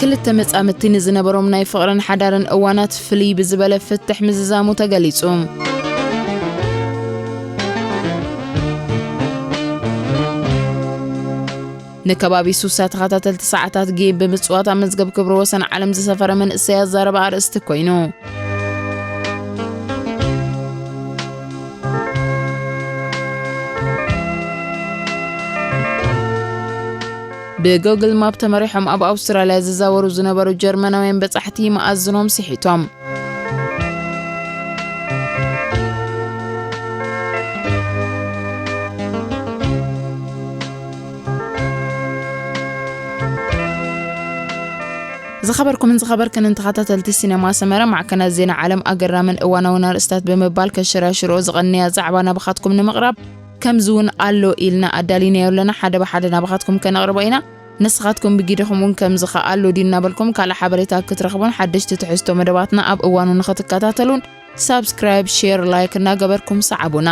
ክልተ መጻምድቲ ንዝነበሮም ናይ ፍቕርን ሓዳርን እዋናት ፍልይ ብዝበለ ፍትሕ ምዝዛሙ ተገሊጹ። ንከባቢ ሱሳ ተኸታተልቲ ሰዓታት ጌም ብምጽዋት ኣብ መዝገብ ክብሪ ወሰን ዓለም ዝሰፈረ መንእሰይ ኣዛረባ ኣርእስቲ ኮይኑ። ብጎግል ማፕ ተመሪሖም ኣብ ኣውስትራልያ ዝዛወሩ ዝነበሩ ጀርመናውያን በጻሕቲ መኣዝኖም ስሒቶም። ዝኸበርኩምን ዝኸበርክንን ተኸታተልቲ ሲነማ ሰመረ፣ ማዕከናት ዜና ዓለም ኣገራምን እዋናውን ኣርእስታት ብምባል ከሸራሽሮ ዝቐነያ ዛዕባ ናባኻትኩም ንምቕራብ፣ ከምዚ እውን ኣሎ ኢልና ኣዳሊናዮ ኣለና። ሓደ ብሓደ ናባኻትኩም ከነቕርቦ ኢና። ንስኻትኩም ብጊደኹም እውን ከምዚ ኸኣ ኣሎ ድዩ እናበልኩም ካልእ ሓበሬታ ክትረኽቡን ሓደሽቲ ትሕዝቶ መደባትና ኣብ እዋኑ ንኽትከታተሉን ሳብስክራይብ፣ ሼር፣ ላይክ እናገበርኩም ሰዓቡና።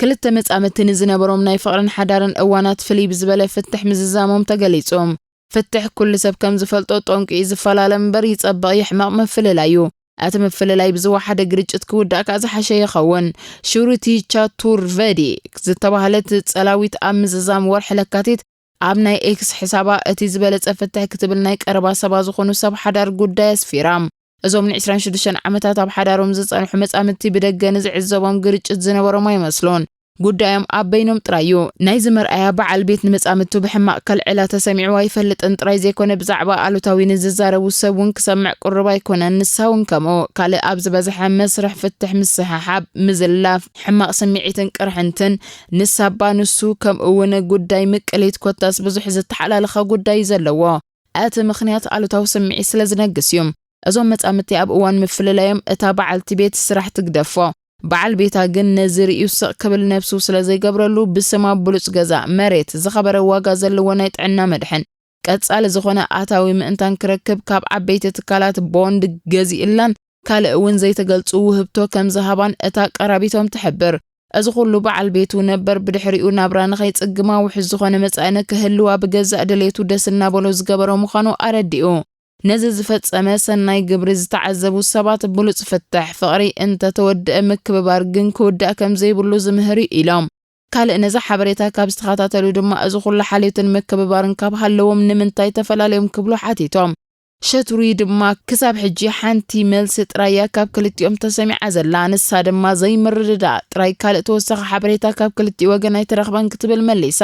ክልተ መጻምድቲ ንዝነበሮም ናይ ፍቕርን ሓዳርን እዋናት ፍልይ ብዝበለ ፍትሕ ምዝዛሞም ተገሊጹ። ፍትሕ ኩሉ ሰብ ከም ዝፈልጦ ጠንቁ እዩ ዝፈላለ እምበር ይጸብቕ ይሕመቕ ምፍልላይ እዩ። እቲ ምፍልላይ ብዝወሓደ ግርጭት ክውዳእ ከኣ ዝሓሸ ይኸውን። ሹሩቲ ቻቱርቨዲ ዝተባህለት ጸላዊት ኣብ ምዝዛም ወርሒ ለካቲት ኣብ ናይ ኤክስ ሕሳባ እቲ ዝበለጸ ፍትሕ ክትብል ናይ ቀረባ ሰባ ዝኾኑ ሰብ ሓዳር ጉዳይ ኣስፊራ። እዞም ን ዕስራን ሽዱሽተን ዓመታት ኣብ ሓዳሮም ዝጸንሑ መጻምድቲ ብደገ ንዝዕዘቦም ግርጭት ዝነበሮም ኣይመስሉን። ጉዳዮም ኣብ በይኖም ጥራይ እዩ። ናይዚ መርኣያ በዓል ቤት ንመጻምድቱ ብሕማቕ ከልዕላ ተሰሚዕዋ ኣይፈልጥን ጥራይ ዘይኮነ ብዛዕባ ኣሉታዊ ንዝዛረቡ ሰብ እውን ክሰምዕ ቅሩብ ኣይኮነን። ንሳ እውን ከምኡ። ካልእ ኣብ ዝበዝሐ መስርሕ ፍትሕ ምስሕሓብ፣ ምዝላፍ፣ ሕማቕ ስምዒትን ቅርሕንትን ንሳባ ንሱ ከምኡ እውን ጉዳይ ምቅሊት ኮታስ ብዙሕ ዝተሓላለኸ ጉዳይ እዩ ዘለዎ። እቲ ምኽንያት ኣሉታዊ ስምዒት ስለ ዝነግስ እዩ። እዞም መጻምድቲ ኣብ እዋን ምፍልላዮም እታ በዓልቲ ቤት ስራሕ ትግደፎ። በዓል ቤታ ግን ነዚ ርእዩ ስቕ ክብል ነብሱ ስለ ዘይገብረሉ ብስማ ብሉጽ ገዛ፣ መሬት፣ ዝኸበረ ዋጋ ዘለዎ ናይ ጥዕና መድሕን፣ ቀጻሊ ዝኾነ ኣታዊ ምእንታን ክረክብ ካብ ዓበይቲ ትካላት ቦንድ ገዚእላን ካልእ እውን ዘይተገልጹ ውህብቶ ከም ዝሃባን እታ ቀራቢቶም ትሕብር። እዚ ኩሉ በዓል ቤቱ ነበር ብድሕሪኡ ናብራ ንኸይጽግማ ውሑስ ዝኾነ መጻኢ ንክህልዋ ብገዛእ ድሌቱ ደስ እናበሎ ዝገበሮ ምዃኑ ኣረዲኡ። ነዚ ዝፈጸመ ሰናይ ግብሪ ዝተዓዘቡ ሰባት ብሉጽ ፍትሕ፣ ፍቕሪ እንተተወድአ ምክብባር ግን ክውዳእ ከም ዘይብሉ ዝምህር እዩ ኢሎም። ካልእ ነዚ ሓበሬታ ካብ ዝተኸታተሉ ድማ እዚ ኩሉ ሓልዮትን ምክብባርን ካብ ሃለዎም ንምንታይ ተፈላለዮም ክብሉ ሓቲቶም። ሸቱሪ ድማ ክሳብ ሕጂ ሓንቲ መልሲ ጥራይ እያ ካብ ክልቲኦም ተሰሚዓ ዘላ፣ ንሳ ድማ ዘይምርድዳእ ጥራይ፣ ካልእ ተወሳኺ ሓበሬታ ካብ ክልቲኡ ወገን ኣይተረኽበን ክትብል መሊሳ።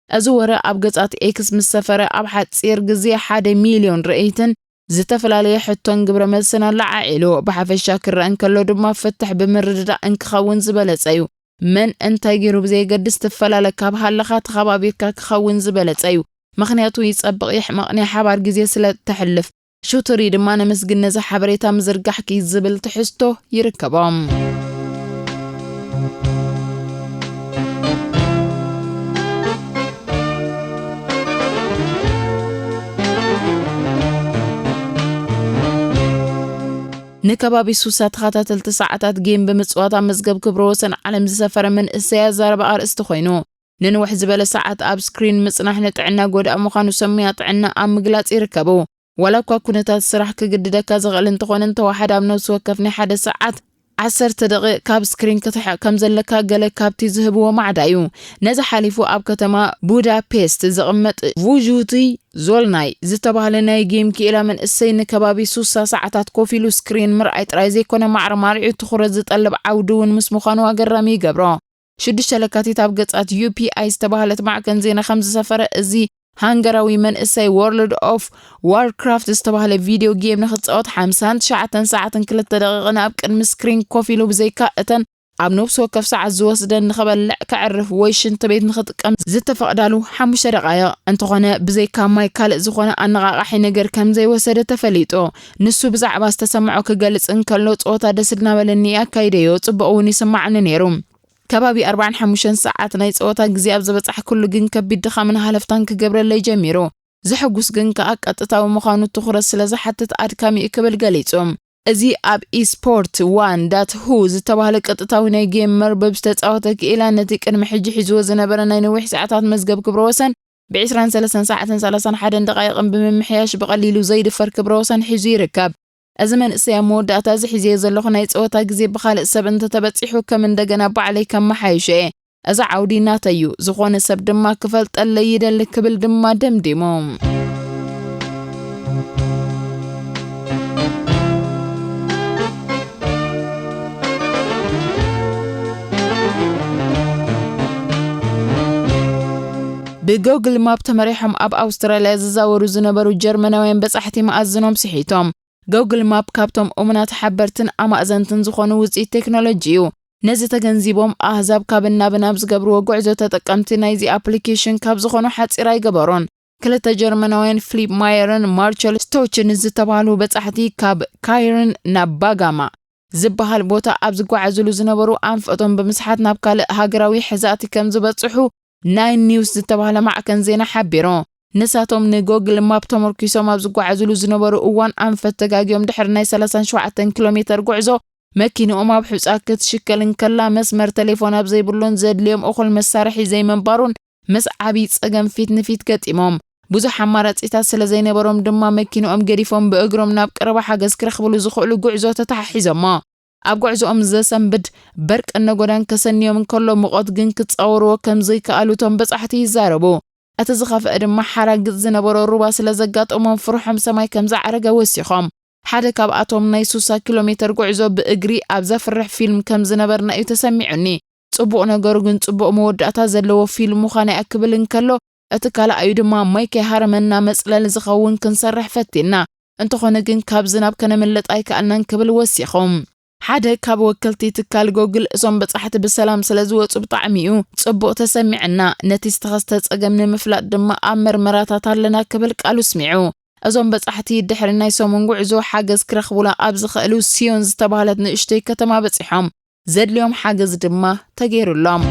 እዚ ወረ ኣብ ገጻት ኤክስ ምስ ሰፈረ ኣብ ሓጺር ግዜ ሓደ ሚልዮን ርእይትን ዝተፈላለየ ሕቶን ግብረ መልስን ኣለዓዒሉ። ብሓፈሻ ክረአ እንከሎ ድማ ፍትሕ ብምርድዳእ እንክኸውን ዝበለጸ እዩ። መን እንታይ ገይሩ ብዘየገድስ ትፈላለ ካብ ሃለኻ ተኸባቢርካ ክኸውን ዝበለጸ እዩ። ምኽንያቱ ይጸብቕ ይሕመቕ ናይ ሓባር ግዜ ስለ ተሕልፍ። ሹትሪ ድማ ነመስግን ነዚ ሓበሬታ ምዝርጋሕኪ ዝብል ትሕዝቶ ይርከቦም። ንከባቢ ሱሳ ተኸታተልቲ ሰዓታት ጌም ብምጽዋት ኣብ መዝገብ ክብረ ወሰን ዓለም ዝሰፈረ መንእሰይ ኣዛረባ ኣርእስቲ ኮይኑ፣ ንንውሕ ዝበለ ሰዓት ኣብ ስክሪን ምጽናሕ ንጥዕና ጎዳኢ ምዃኑ ሰብ ሞያ ጥዕና ኣብ ምግላጽ ይርከቡ። ዋላ እኳ ኩነታት ስራሕ ክግድደካ ዝኽእል እንተኾነ፣ እንተወሓደ ኣብ ነፍሲ ወከፍ ናይ ሓደ ሰዓት ዓሰርተ ደቂቕ ካብ ስክሪን ክትርሕቕ ከም ዘለካ ገለ ካብቲ ዝህብዎ ማዕዳ እዩ። ነዚ ሓሊፉ ኣብ ከተማ ቡዳፔስት ዝቕመጥ ቩዥቲ ዞልናይ ዝተባህለ ናይ ጌም ክኢላ መንእሰይ ንከባቢ ሱሳ ሰዓታት ኮፍ ኢሉ ስክሪን ምርኣይ ጥራይ ዘይኮነ ማዕረ ማሪዑ ትኹረት ዝጠልብ ዓውዲ እውን ምስ ምዃኑ ኣገራሚ ይገብሮ። ሽዱሽተ ለካቲት ኣብ ገጻት ዩ ፒ ኣይ ዝተባህለት ማዕከን ዜና ከም ዝሰፈረ፣ እዚ ሃንገራዊ መንእሰይ ወርልድ ኦፍ ዋርክራፍት ዝተባህለ ቪድዮ ጌም ንኽጻወት ሓምሳን ትሽዓተን ሰዓትን ክልተ ደቂቕን ኣብ ቅድሚ ስክሪን ኮፍ ኢሉ ብዘይካ እተን ኣብ ነፍሲ ወከፍ ሰዓት ዝወስደን ንኽበልዕ፣ ከዕርፍ ወይ ሽንቲ ቤት ንኽጥቀም ዝተፈቕዳሉ ሓሙሽተ ደቓይቕ። እንተኾነ ብዘይካ ማይ ካልእ ዝኾነ ኣነቓቓሒ ነገር ከም ዘይወሰደ ተፈሊጡ። ንሱ ብዛዕባ ዝተሰምዖ ክገልጽ እንከሎ፣ ጸወታ ደስ እናበለኒ ኣካይደዮ፣ ጽቡቕ እውን ይስማዓኒ ነይሩ። ከባቢ ኣርባዓን ሓሙሽተን ሰዓት ናይ ጸወታ ግዜ ኣብ ዝበጻሕኩሉ ግን ከቢድ ድኻምን ሃለፍታን ክገብረለይ ጀሚሩ። ዘሐጉስ ግን ከኣ ቀጥታዊ ምዃኑ ትኹረት ስለ ዝሓትት ኣድካሚ እዩ ክብል ገሊጹ። እዚ ኣብ ኢስፖርት ዋን ዳት ሁ ዝተባህለ ቀጥታዊ ናይ ጌም መርበብ ዝተጻወተ ክኢላ፣ ነቲ ቅድሚ ሕጂ ሒዝዎ ዝነበረ ናይ ነዊሕ ሰዓታት መዝገብ ክብረ ወሰን ብ ዕስራን ሰለስተን ሰዓትን ሰላሳን ሓደን ደቓይቕን ብምምሕያሽ ብቐሊሉ ዘይድፈር ክብረ ወሰን ሒዙ ይርከብ። እዚ መንእሰይ ኣብ መወዳእታ እዚ ሒዘዮ ዘለኹ ናይ ጸወታ ግዜ ብኻልእ ሰብ እንተተበጺሑ ከም እንደገና ባዕለይ ከመሓይሾ እየ። እዚ ዓውዲ ናተይ እዩ፣ ዝኾነ ሰብ ድማ ክፈልጠለይ ይደሊ ክብል ድማ ደምዲሙ። ብጎግል ማፕ ተመሪሖም ኣብ ኣውስትራልያ ዝዛወሩ ዝነበሩ ጀርመናውያን በጻሕቲ መኣዝኖም ስሒቶም። ጎግል ማፕ ካብቶም እሙናት ሓበርትን ኣማእዘንትን ዝኾኑ ውጽኢት ቴክኖሎጂ እዩ። ነዚ ተገንዚቦም ኣህዛብ ካብን ናብን ኣብ ዝገብርዎ ጉዕዞ ተጠቀምቲ ናይዚ ኣፕሊኬሽን ካብ ዝኾኑ ሓጺር ኣይገበሮን። ክልተ ጀርመናውያን ፊሊፕ ማየርን ማርቸል ስቶችን ዝተባህሉ በጻሕቲ ካብ ካይርን ናብ ባጋማ ዝበሃል ቦታ ኣብ ዝጓዓዙሉ ዝነበሩ ኣንፈቶም ብምስሓት ናብ ካልእ ሃገራዊ ሕዛእቲ ከም ዝበጽሑ ናይን ኒውስ ዝተባህለ ማዕከን ዜና ሓቢሩ። ንሳቶም ንጎግል ማፕ ተመርኪሶም ኣብ ዝጓዓዙሉ ዝነበሩ እዋን ኣንፈት ተጋግዮም ድሕሪ ናይ ሰላሳን ሸውዓተን ኪሎ ሜተር ጉዕዞ መኪንኦም ኣብ ሑጻ ክትሽከል እንከላ መስመር ቴሌፎን ኣብ ዘይብሉን ዘድልዮም እኹል መሳርሒ ዘይምንባሩን ምስ ዓቢ ጸገም ፊት ንፊት ገጢሞም። ብዙሕ ኣማራጺታት ስለ ዘይነበሮም ድማ መኪንኦም ገዲፎም ብእግሮም ናብ ቀረባ ሓገዝ ክረኽብሉ ዝኽእሉ ጉዕዞ ተተሓሒዞሞ። ኣብ ጉዕዞኦም ዘሰንብድ በርቂ ነጎዳን ከሰንዮም እንከሎ፣ ሙቐት ግን ክጻወርዎ ከም ዘይከኣሉ እቶም በጻሕቲ ይዛረቡ። እቲ ዝኸፍአ ድማ ሓራግጽ ዝነበሮ ሩባ ስለ ዘጋጠሞም ፍርሖም ሰማይ ከም ዝዓረገ ወሲኾም። ሓደ ካብኣቶም ናይ ሱሳ ኪሎ ሜተር ጉዕዞ ብእግሪ ኣብ ዘፍርሕ ፊልም ከም ዝነበርና እዩ ተሰሚዑኒ። ጽቡቕ ነገሩ ግን ጽቡቕ መወዳእታ ዘለዎ ፊልም ምዃኑ ይኣክብል እንከሎ፣ እቲ ካልኣዩ ድማ ማይ ከይሃረመና መጽለሊ ዝኸውን ክንሰርሕ ፈቲና። እንተኾነ ግን ካብ ዝናብ ከነምልጥ ኣይከኣልናን ክብል ወሲኹ። ሓደ ካብ ወከልቲ ትካል ጎግል፣ እዞም በጻሕቲ ብሰላም ስለ ዝወጹ ብጣዕሚ እዩ ጽቡቕ ተሰሚዐና። ነቲ ዝተኸስተ ጸገም ንምፍላጥ ድማ ኣብ መርመራታት ኣለና ክብል ቃሉ ስሚዑ። እዞም በጻሕቲ ድሕሪ ናይ ሰሙን ጉዕዞ ሓገዝ ክረኽቡላ ኣብ ዝኽእሉ ሲዮን ዝተባህለት ንእሽቶይ ከተማ በጺሖም። ዘድልዮም ሓገዝ ድማ ተገይሩሎም።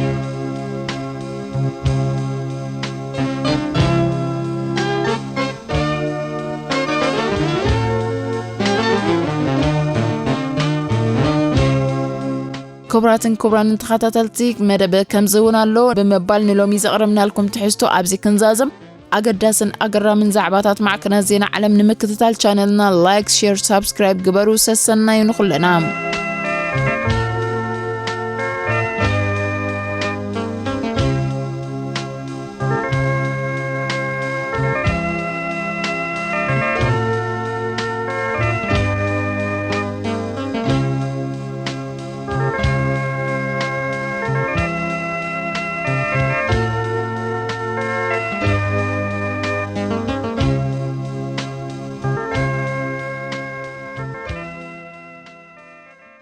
ክቡራትን ክቡራንን ተኸታተልቲ መደብ ከምዚ እውን ኣሎ ብምባል ንሎሚ ዘቕረብናልኩም ትሕዝቶ ኣብዚ ክንዛዝም። ኣገዳስን ኣገራምን ዛዕባታት ማዕከናት ዜና ዓለም ንምክትታል ቻነልና ላይክ፣ ሼር፣ ሳብስክራይብ ግበሩ። ሰሰናዩ ንኹልና።